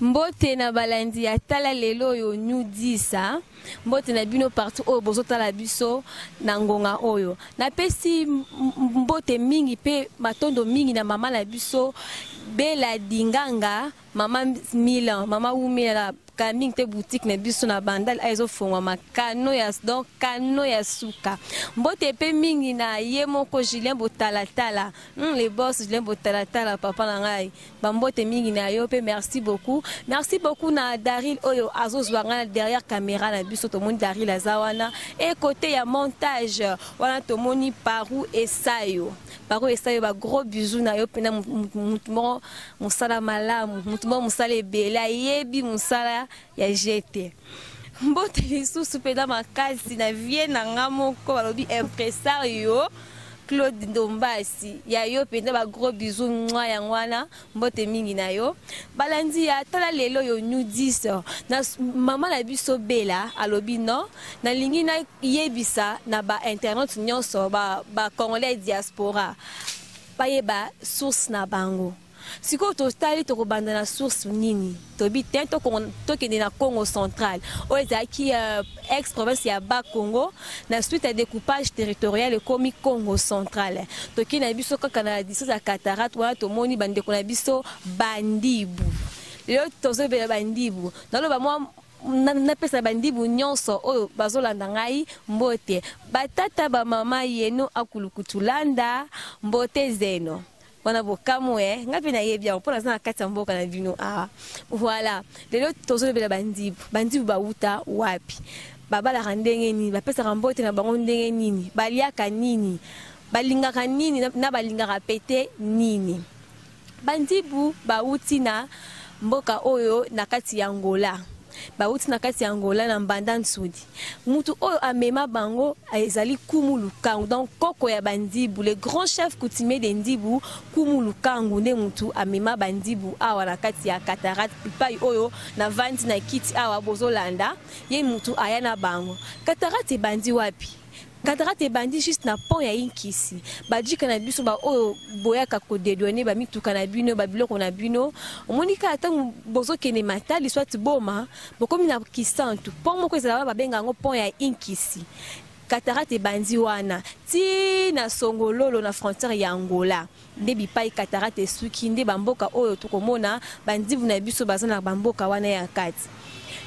Mbote na balandi ya tala lelo oyo New 10 mbote na bino partout oyo bozotala biso na ngonga oyo. Napesi mbote mingi pe matondo mingi na mama na biso Bella Dinganga, mama Milan, mama wumela kala mingi te boutique na biso na Bandal ezofongwama kano ya donc kano ya suka. Mbote pe mingi na ye moko Julien Botalatala, le boss Julien Botalatala, papa na ngai. Bambote mingi na yo pe merci beaucoup. Merci beaucoup na Daril oyo azozwa nga derrière caméra na biso, tomoni Daril aza wana. Et côté ya montage wana tomoni Parou Esayo. Parou Esayo ba gros bisous na yo pe na mutu moko musala malamu, mutu moko musala ebele, ayebi musala ya GT. Mbote lisusu pe na makasi na vie na nga moko balobi impresario Claude Ndombasi ya yo mpenza ba gros bisous mwa yango wana mbote mingi na yo. Balandi ya tala lelo yo New 10 na mama na biso Bella alobi non nalingi na yebisa na ba internautes nyonso ba congolais diaspora bayeba source na bango. Sikoyo totali tokobanda na source nini? Tobi te tokende na Congo central oyo ezalaki ex province ya Bas Congo na suite ya découpage territorial ekomi Congo central. Tokende na biso kaka na distance ya Cataracte wana tomoni bandeko na biso Bandibu. Lelo tozobela Bandibu. Naloba mwa napesa Bandibu nyonso oyo bazolanda ngai mbote. Batata ba mama yeno akulukutulanda mbote zeno. Wana bokamwe, nga pe nayebi yango mpo naza na kati ya mboka na bino awa. Voilà, lelo tozolobela Bandibu. Bandibu bawuta wapi? Babalaka ndenge nini? Bapesaka mbote na bango ndenge nini? Baliaka nini? Balingaka nini na balingaka pete nini? Bandibu bawuti na mboka oyo na kati ya Angola. Bawuti na kati ya Angola na Mbanda Nsudi. Mutu oyo amema bango ezali Kumu Lukangu, donc koko ya Bandibu, le grand chef coutumier de Ndibu, Kumu Lukangu nde mutu amema Bandibu awa na kati ya Cataracte, bipai oyo na vandi na kiti awa bozolanda, ye mutu aya na bango. Cataracte ebandi wapi? Cataracte ebandi juste na pont ya Inkisi. Bajika na biso ba oyo boyaka ko dédouaner ba mituka na bino, ba biloko na bino. Omoni kaka ntango bozokende Matadi soit Boma, bokomi na Kisantu. Pont moko ezala wana babenga yango pont ya Inkisi. Cataracte ebandi wana ti na Songololo na frontière ya Angola. Nde bipai Cataracte esuki, nde ba mboka oyo tokomona Bandibu na biso baza na ba mboka wana ya kati.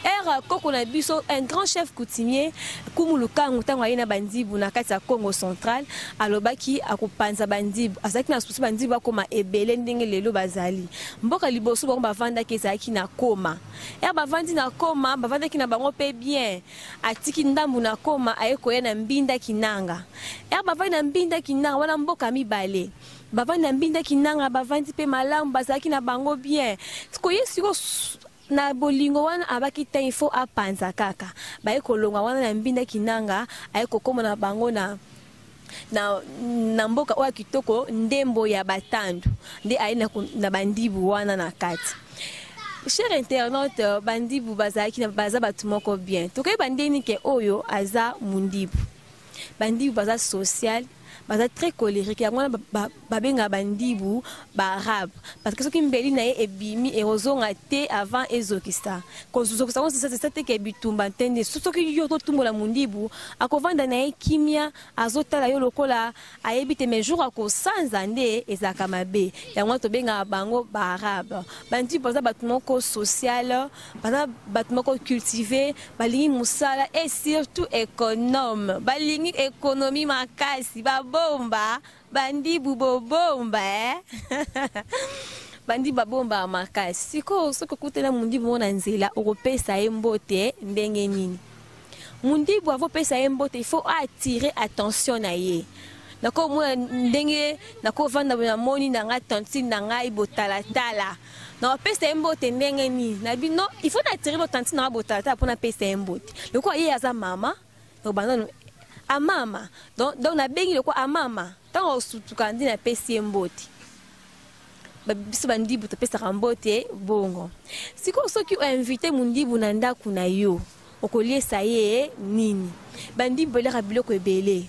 Ere koko na biso un grand chef coutumier Kumu Lukangu ntango aye na Bandibu na kati ya Congo central alobaki akopanza Bandibu, azalaki na souci Bandibu bakoma ebele ndenge lelo bazali. Mboka liboso bango bavandaki ezalaki na Koma. Ere bavandi na Koma, bavandaki na bango pe bien. Atiki ndambu na Koma aye koya na Mbinda Kinanga. Ere bavandi na Mbinda Kinanga wana mboka mibale. Bavandi na Mbinda Kinanga bavandi pe malamu bazalaki na bango bien. Koye siko na bolingo wana abaki te il faut apanza kaka. Baye kolonga wana na Mbinda Kinanga aye kokoma na bango na mboka oyo kitoko ndembo ya Batandu nde aye na Bandibu wana na kati. Cher internaute, Bandibu bazalaki na baza batu moko bien. Tokoyeba ndeni ke oyo aza mundibu. Bandibu baza social, baza très colérique. Yango wana babenga Bandibu ba arabe parce que soki mbeli na ye ebimi erozonga te avant ezokisa. Kozokisa ngo c'est ça te ke bitumba ntende. Soki yo totumbola mundibu akovanda na ye kimia azotala yo lokola ayebi te, mais jour akosanza nde ezalaka mabe. Yango wana tobengaka bango ba arabe. Bandibu baza bato moko social, baza bato moko cultivé, balingi mosala et surtout économe. Balingi économie makasi, babomba, Bandibu bobomba, eh? Bandibu babomba makasi. Sikoyo soki okutana mundibu moko na nzela, okopesa ye mbote ndenge nini? Mundibu avopesa ye mbote, il faut attirer attention na ye. Nakomona ndenge nakovanda boye, namoni na ngai tantine na ngai botalatala, nakopesa ye mbote ndenge nini? Na bino, il faut natire bo tantine na ngai botalatala mpo napesa ye mbote. Lokola ye aza mama, nakobanda amama. Donc nabengi lokola amama. Ntango osutuka nde napesi ye mbote. Biso bandibu topesaka mbote bongo. Sikoyo soki oinvite mondibu na ndako na yo, okoliesa ye nini? Bandibu baliaka biloko ebele.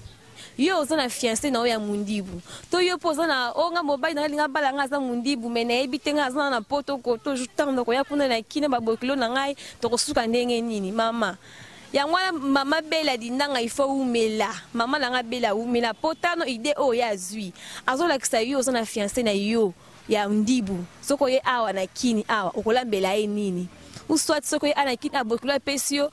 Yo oza na fiancé na yo ya mundibu, to yo mpo oza na o nga mobali na nga alinga bala nga, aza mundibu, me nayebi te, nga aza na poto koto, ntango nakoya kuna na kina babokilo na ngai, tokosuka ndenge nini? Mama yango wana, mama Bela Dindanga, il faut umela. Mama na nga Bela, umela po tano idée oyo ye azwi, azolakisa yo. Oza na fiancé na yo ya ndibu, soki oye awa na Kini awa, okolambela ye nini? Ou soit soki oye awa na Kini, abokilo apesi yo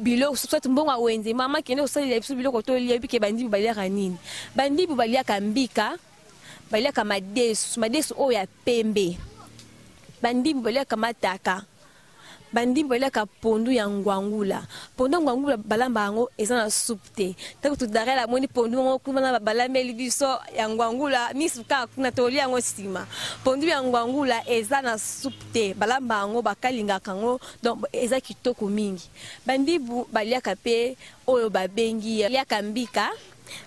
biloko, soit mbongo awenze, mama kende kosalela biso biloko tolia. Bike bandibu baliaka nini? Bandibu baliaka mbika, baliaka madesu, madesu oyo ya pembe. Bandibu baliaka mataka. Bandimbu baliaka pondu ya ngwangula. Pondu ya ngwangula balamba yango, eza na supu te. Ntango tudarel amoni pondu yango kuna na balambeli biso ya ngwangula, misu kaka kuna, tolia yango nsima. Pondu ya ngwangula eza na supu te, balamba yango, bakalingaka yango, donc eza kitoko mingi. Bandibu baliaka mpe oyo babengi liaka mbika.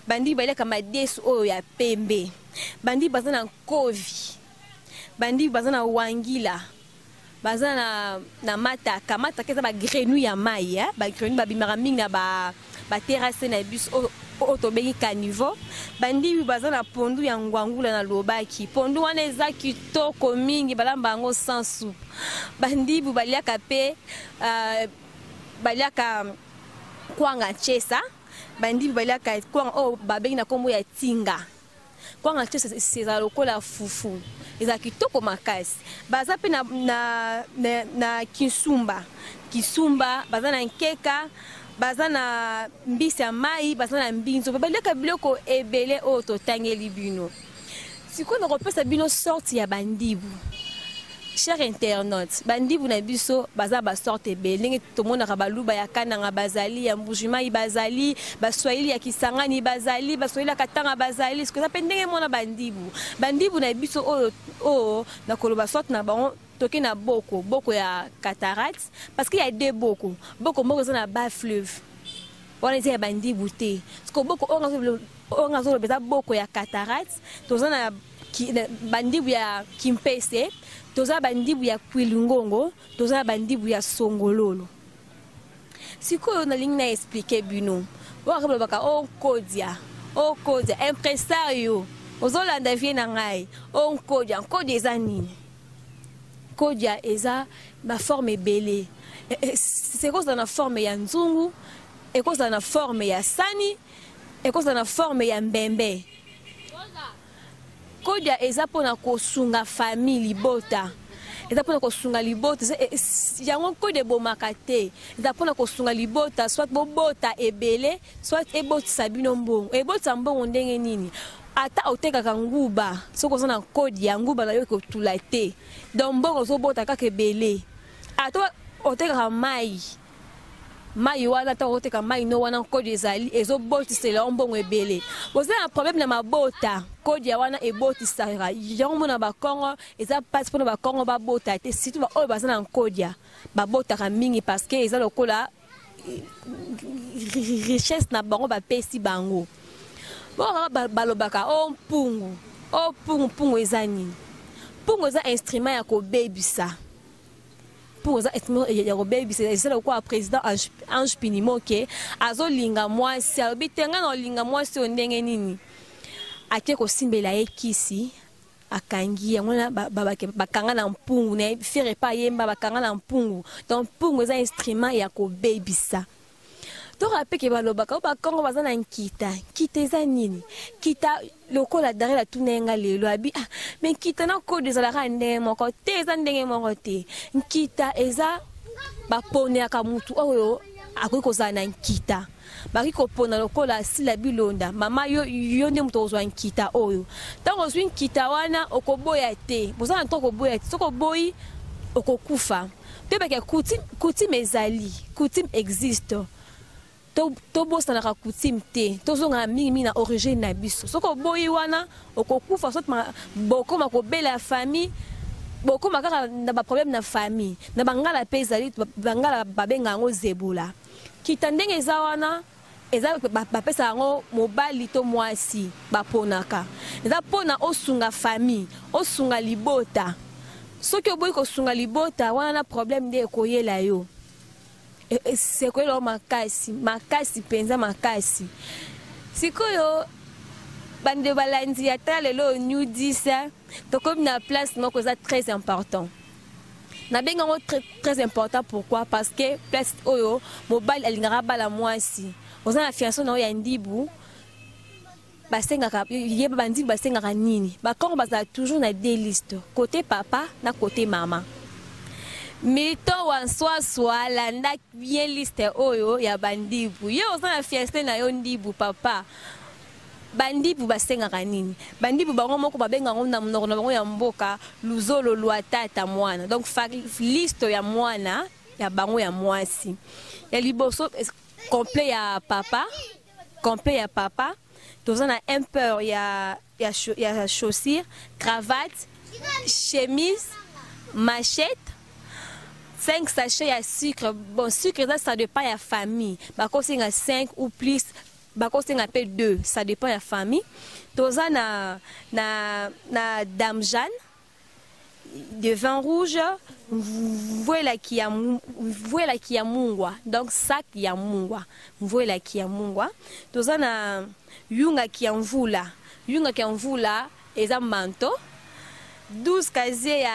Bandibu baliaka madesu oyo ya pembe. Bandibu baza na nkovi, bandibu baza na wangila, baza na mataka. Mataka eza bagrenouille ya mai, eh? Bagrenouille babimaka mingi na baterrasse na biso oyo tobengi caniveau. Bandibu baza na pondu ya ngwangula. Nalobaki pondu wana eza kitoko mingi, balamba yango sans soupe. Bandibu baliaka mpe baliaka kwanga nchesa. Bandibu baliaka kwanga oyo babengi na nkombo ya tinga. Kwanga nchesa ezala lokola fufu, eza kitoko makasi. Baza mpe na kinsumba. Kisumba baza na nkeka, baza na mbisi ya mai, baza na mbinzo. Baliaka biloko ebele oyo totangeli bino. Sikoyo nakopesa bino sorte ya bandibu. Cher internaute, bandibu na biso baza basorte ebele. Ndenge tomonaka Baluba ya Kananga bazali, ya Mbujimai bazali, Baswahili ya Kisangani bazali, Baswahili ya Katanga bazali, sikoyo eza mpe ndenge mona bandibu. Bandibu na biso oyo nakoloba sorte na bango, toke na boko boko ya Cataracte, parce que ya deux boko. Boko moko eza na bas fleuve, wana eza ya bandibu te. Siko boko oyo nazoloba eza boko ya Cataracte. Toza na bandibu ya Kimpese, toza bandibu ya Kwilingongo, toza na bandibu ya Songololo. Sikoyo nalingi na expliquer bino oyo balobaka o nkodia, o nkodia. Impresario ozolanda vie na ngai, o nkodia. Nkodia eza nini? Nkodia eza baforme ebele. Ekozala na forme ya nzungu, ekozala na forme ya sani, ekozala na forme ya mbembe. Kodia eza mpona kosunga famille, libota. Eza mpona kosunga libota yango. Kodia ebomaka te, eza mpona kosunga libota, soit bobota ebele, soit ebotisa bino mbongo. Ebotisa mbongo ndenge nini? Ata otekaka nguba, soki oza na kodia, nguba na yo ekotula te, donc mbongo ozobota kaka ebele. Ata otekaka mai, mai wana, ntango oteka mai no wana, kodi ezali ezobotisela yo mbongo ebele. Boza na problème na mabota, kodia wana ebotisaka yango. Mona Bakongo, eza mpasi mpona Bakongo babota te, surtout baoyo baza na nkodia babotaka mingi, parce que eza lokola richesse na bango bapesi bango. Bo balobaka o mpungu, o mpungu. Mpungu eza nini? Mpungu eza instrument ya kobebisa. Mpungu eza instrument ya kobebisa. Eza lokola président Ange Pinimoke azolinga mwasi, alobi te: "Ngai na olinga mwasi oyo." Ndenge nini ake kosimbela ye kisi, akangi yango wana bakanga na mpungu na fere epa ayemba bakanga na mpungu. Donc mpungu eza instrument ya kobebisa. Toka peke balobaka oyo Bakongo baza na nkita. Nkita eza nini? Nkita, lokola Darel atuna ye nga lelo, abi: "Ah, mais nkita na kode ezalaka ndenge moko te." Eza ndenge moko te. Nkita eza baponelaka mutu oyo akoki kozala na nkita. Bakoki kopona lokola Sila Bilonda: "Mama, yo, yo nde moto okozwa nkita oyo." Ntango ozwi nkita wana, okoboya te. Boza na ntango koboya te. Soki oboyi, okokufa. Toyebaka coutume, coutume ezali, coutume existe. Tobosanaka coutume te, tozongaka mingimingi na origine na biso. Soki oboyi wana, okokufa, soit bokoma kobela ya famille, bokoma kaka na baproblème na famille. Na bangala mpe ezali, bangala babenga yango zebola. Kita ndenge eza wana, eza bapesaka yango mobali to mwasi, baponaka. Eza mpona osunga famille, osunga libota. Soki oboyi kosunga libota wana, na problème nde ekoyela yo, ekoyela yo makasi makasi mpenza makasi. Sikoyo, bande balandi ya Tala Lelo New 10, tokomi na place moko eza très important. Nabengi yango très, très important. Pourquoi? Parce que place oyo mobali alingaka bala mwasi, oza na fiancé na oyo ya ndibu, basengaka ye. Bandibu basengaka nini? Bakongo bazala toujours na deux listes, côté papa na côté mama. Milton Wanswaswa, landa bien liste oyo ya bandibu. Ye oza na fiancé na yo ndibu, papa, bandibu basengaka nini? Bandibu bango moko babenga yango na monoko na bango ya mboka luzolo lwa tata mwana. Donc liste ya mwana ya bango ya mwasi ya liboso, complet ya papa. Complet ya papa, toza na un paire ya chaussure, cravate, chemise, machette, 5 sachets ya sucre. Bon, sucre eza, ça dépend ya famille, bakosenga 5 ou plus, bakosenga mpe 2, ça dépend ya famille. Toza na dame jeanne de vin rouge, mvuelaki ya mungwa, donc sac ya mungwa, mvuelaki ya mungwa. Toza na yungaki ya mvula. Yungaki ya mvula eza manteau. 12 casier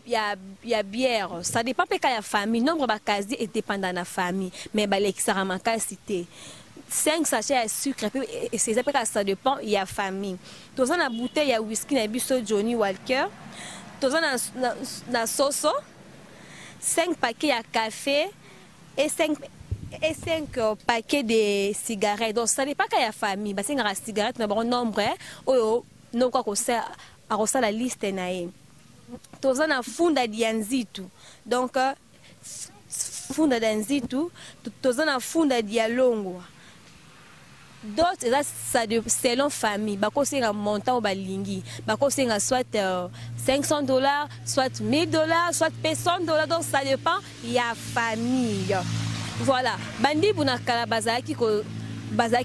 ya bière, ça dépend mpe ka ya famille, nombre bacasier edépenda na famille, mais balekisaka makasi te. 5 sachet ya sucre mpe eza mpe kaka, ça dépend ya famille. Toza na bouteille ya whisky na biso Johnny Walker. Toza na soso, 5 paquets ya café et 5 paquets de cigarettes. Donc ça dépend ka ya famille, basengaka cigarette na bango nombre oyo noko akosala liste na ye. Toza na funda ya nzitu, donc funda ya nzitu. Toza na funda ya longwa. Dot eza selon famille, bakosenga montant oyo balingi. Bakosenga soit 500 $, soit 1000 $, soit mpe 100 $. Donc ça dépend ya famille. Voilà. Bandibu na kala bazalaki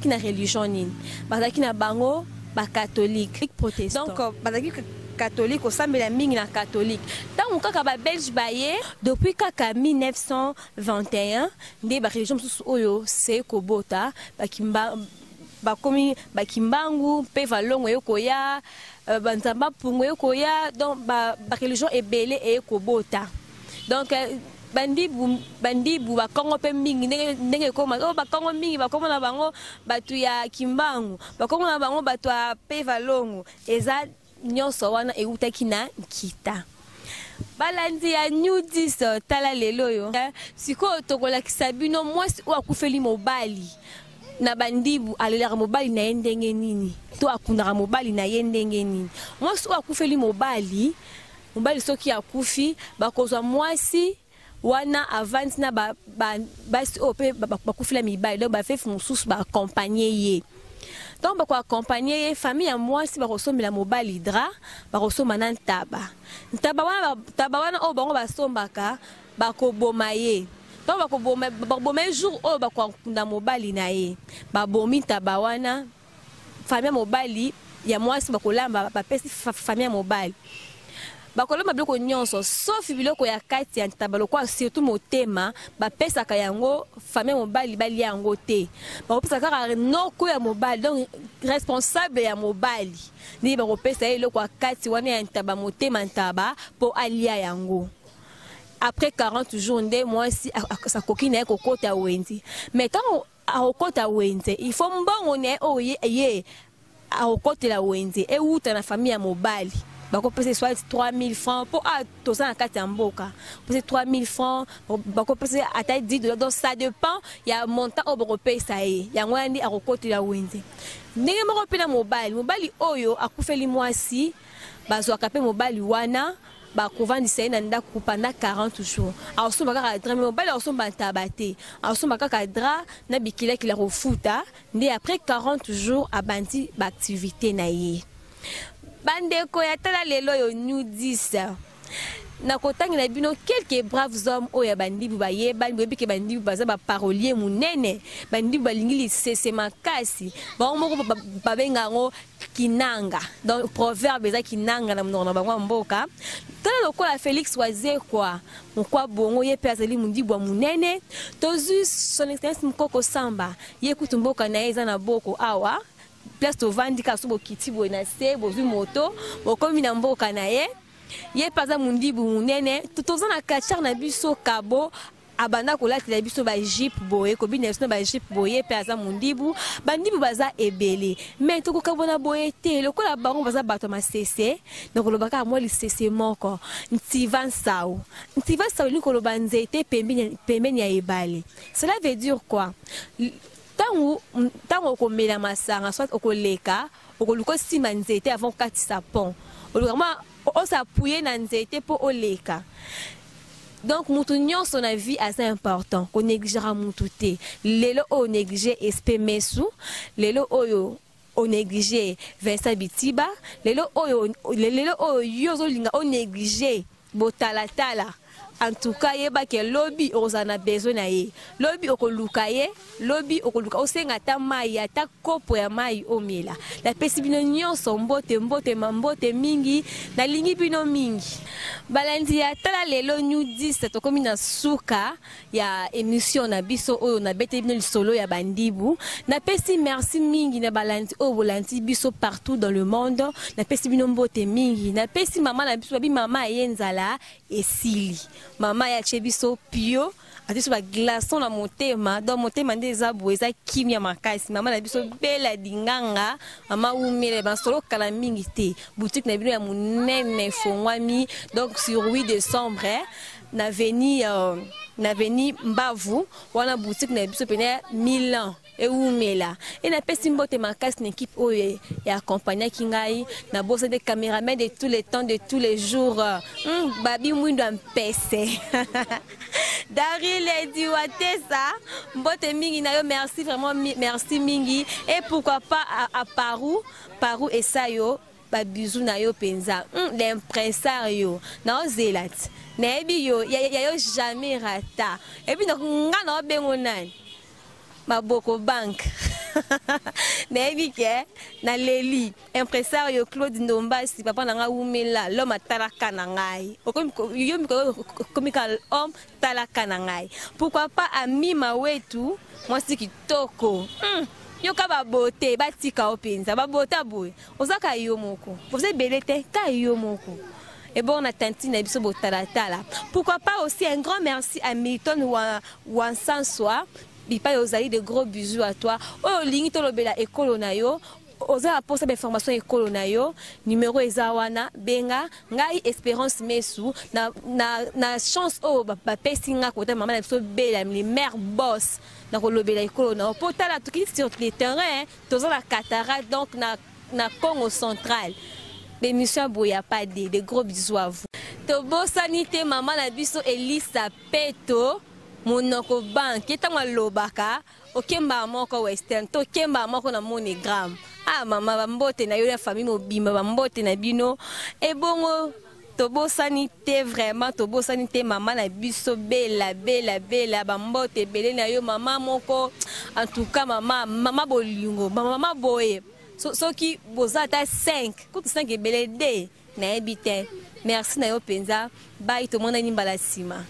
na religion nini? Bazalaki na bango bacatholique. Protestant. Donc bazalaki catholique, kosambela mingi na catholique. Ntango kaka babelge baye, depuis kaka 1921, nde bareligion mosusu oyo se kobota. Bakomi bakimbangu mpe valongo eye koya, banzamba mpungu eye koya. Donc bareligion ebele eye kobota. Donc bandibu bakongo mpe mingi, ndenge ekoma oyo, bakongo mingi bakoma na bango bato ya kimbangu, bakongo na bango bato ya mpe valongo. Eza nyonso wana eutaki na nkita. Balandi ya New 10, Tala Lelo oyo, sikoyo tokolakisa bino mwasi oyo akufeli mobali na bandibu alelaka mobali na ye ndenge nini, to akundaka mobali na ye ndenge nini. Mwasi oyo akufeli mobali, mobali soki akufi, bakozwa mwasi wana avandi na basi oyo mpe bakufela mibali, donc baveuve mosusu baaccompagner ye. Donc bakoaccompagner ye, famille ya mwasi bakosombela mobali drap, bakosomba na ntaba. Ntaba wana oyo bango basombaka, bakoboma ye. Donc bakoboma ye jour oyo bakokunda mobali na ye. Babomi ntaba wana, famille ya mobali, ya mwasi bakolamba, bapesi famille ya mobali. Bakolamba biloko nyonso sauf biloko ya kati ya ntaba, lokwa surtout motema, bapesaka yango famille ya mobali balia yango te. Bakopesa kaka noko ya mobali, donc responsable ya mobali nde bakopesa ye eloko ya kati wana ya ntaba, motema ntaba, mpo alia yango. Après 40 jours nde mwasi akoki na ye kokota wenze. Mais ntango akokota wenze, il faut mbongo na ye oyo ye akokotela wenze ewuta na famille ya mobali. Bakopesa soit 3000 francs, mpo a toza na kati ya mboka, kopesa 3000 francs, bakopesa ata 10 $. Donc ça dépend ya montant oyo bakopesa ye. Yango wana nde akokotela wenze. Ndenge moko mpe na mobali, mobali oyo akufeli mwasi, bazwaka mpe mobali wana. Bakovandisa ye na ndako pendant 40 jours. Akosomba kaka drap, mais mobali akosomba ntaba te, akosomba kaka drap na bikilakila kofuta nde. Après 40 jours, abandi baactivité na ye. Bandeko ya Tala Lelo oyo New 10, nakotangela bino quelques braves hommes oyo ya bandibu bayebani. Boyebi ke bandibu baza baparolier monene. Bandibu balingi lisese makasi. Bango moko babenga yango kinanga, donc proverbe eza kinanga na monoko na bango ya mboka. Tala lokola Félix Wazekwa Mokwa Bongo, ye mpe azali mondibu ya monene. Tozwi Son Excellence Mokoko Samba, ye kutu mboka na ye eza na boko awa, place tovandi kaka. So bokiti boye na se, bozwi moto, bokomi na mboka na ye. Ye mpe aza mondibu monene. Toza na catcheur na biso Kabo, abanda kolatela biso bajupe boye, kobina biso na bajupe boye, mpe aza mondibu. Bandibu baza ebele, mais tokokabona boye te. Lokola bango baza bato ya masese, nakoloba kaka mwa lisese moko: ntiva nsau. Ntiva nsau elingi koloba nzete pembeni ya ebale. Cela veut dire quoi? Ntango okomela masanga, soit okoleka, okoluka osima nzete avant okatisa pont, oluka mwa os'appuyer na nzete mpo oleka. Donc mutu nyonso na vie aza important, konégligera mutu te. Lelo oyo néglige Espe Mesu, lelo oyo onéglige Vincent Bitiba, lelo oyo yo ozolinga onéglige botalatala. En tout cas, yebaki lobi okozala na besoin na ye, lobi okoluka ye, lobi okoluka osenga ata mai, ata kopo ya mai omela. Napesi bino nyonso mbote, mbote, mbote mingi. Nalingi bino mingi, balandi ya Tala Lelo New 10. Tokomi na suka ya émission na biso oyo nabeteli bino lisolo ya bandibu. Napesi merci mingi na balandi oyo bolandi biso partout dans le monde. Napesi bino mbote mingi. Napesi mama na biso, babi mama aye nzala esili, mama ya atie biso pio, atie biso baglaçon na motema. Donc motema nde eza boye, eza kimia makasi. Mama na biso Bela Dinganga, mama umele basolo kala mingi te. Boutique na bino ya monene efongwami donc sur 8 décembre na avenue Mbavu wana, boutique na biso pene 1000 ans ewumela. E napesi mbote makasi na équipe oyo ya accompagnaki ngai. Nabosa de caméraman de tous les temps, de tous les jours, Babi Mwindo ya Mpese, Daril Ediwatesa, mbote mingi na yo. Merci vraiment, merci mingi. Et pourquoi pas à Parou, Parou Esayo, babisous na yo mpenza. L'impresario naozela ti nayebi yo ya yo jamais rata. Epuis nga naobengo nani, Maboko Bank, nayebi ke naleli impresario Claude Ndombasi, papa na ngai wumela. L'homme atalaka na ngai, yo mikolo okomi ka homme talaka na ngai. Pourquoi pas Amima Wetu, mwasi kitoko. Yoka babote batika yo mpenza, babota boye, ozaka yo moko, oza ebele te, ka yo moko ebongo na tantine na biso botalatala. Pourquoi pas aussi un grand merci à Milton Wansanswa, bipai ozali, de gros bisous à toi. Oyo olingi tolobela ekolo na yo, oza na mposa bainformation ekolo na yo, numero eza wana, benga ngai Espérance Mesu. Na chance oyo bapesi nga kota mama na biso Bela le mare boss, na kolobela ekolo na yo, mpo tala tokiti sur le terrain, toza na cataracte, donc na Congo Central. L'émission boye ya pas de gros bisous à vous. Tobosani te mama na biso Elisa Peto, Monoko Banke. Ntango alobaka, okembaka moko Western to okembaka moko na MoneyGram. Ah mama, bambote na yo ya famille mobimba, bambote na bino. Ebongo tobosani te, vraiment tobosani te mama na biso Bela, Bela, Bela, bambote ebele na yo mama moko. En tout cas mama, mama bolingo, mama boye, soki boza ata 5, kutu 5 ebele de nayebi te. Merci na yo mpenza. Bai, tomonani mbala nsima.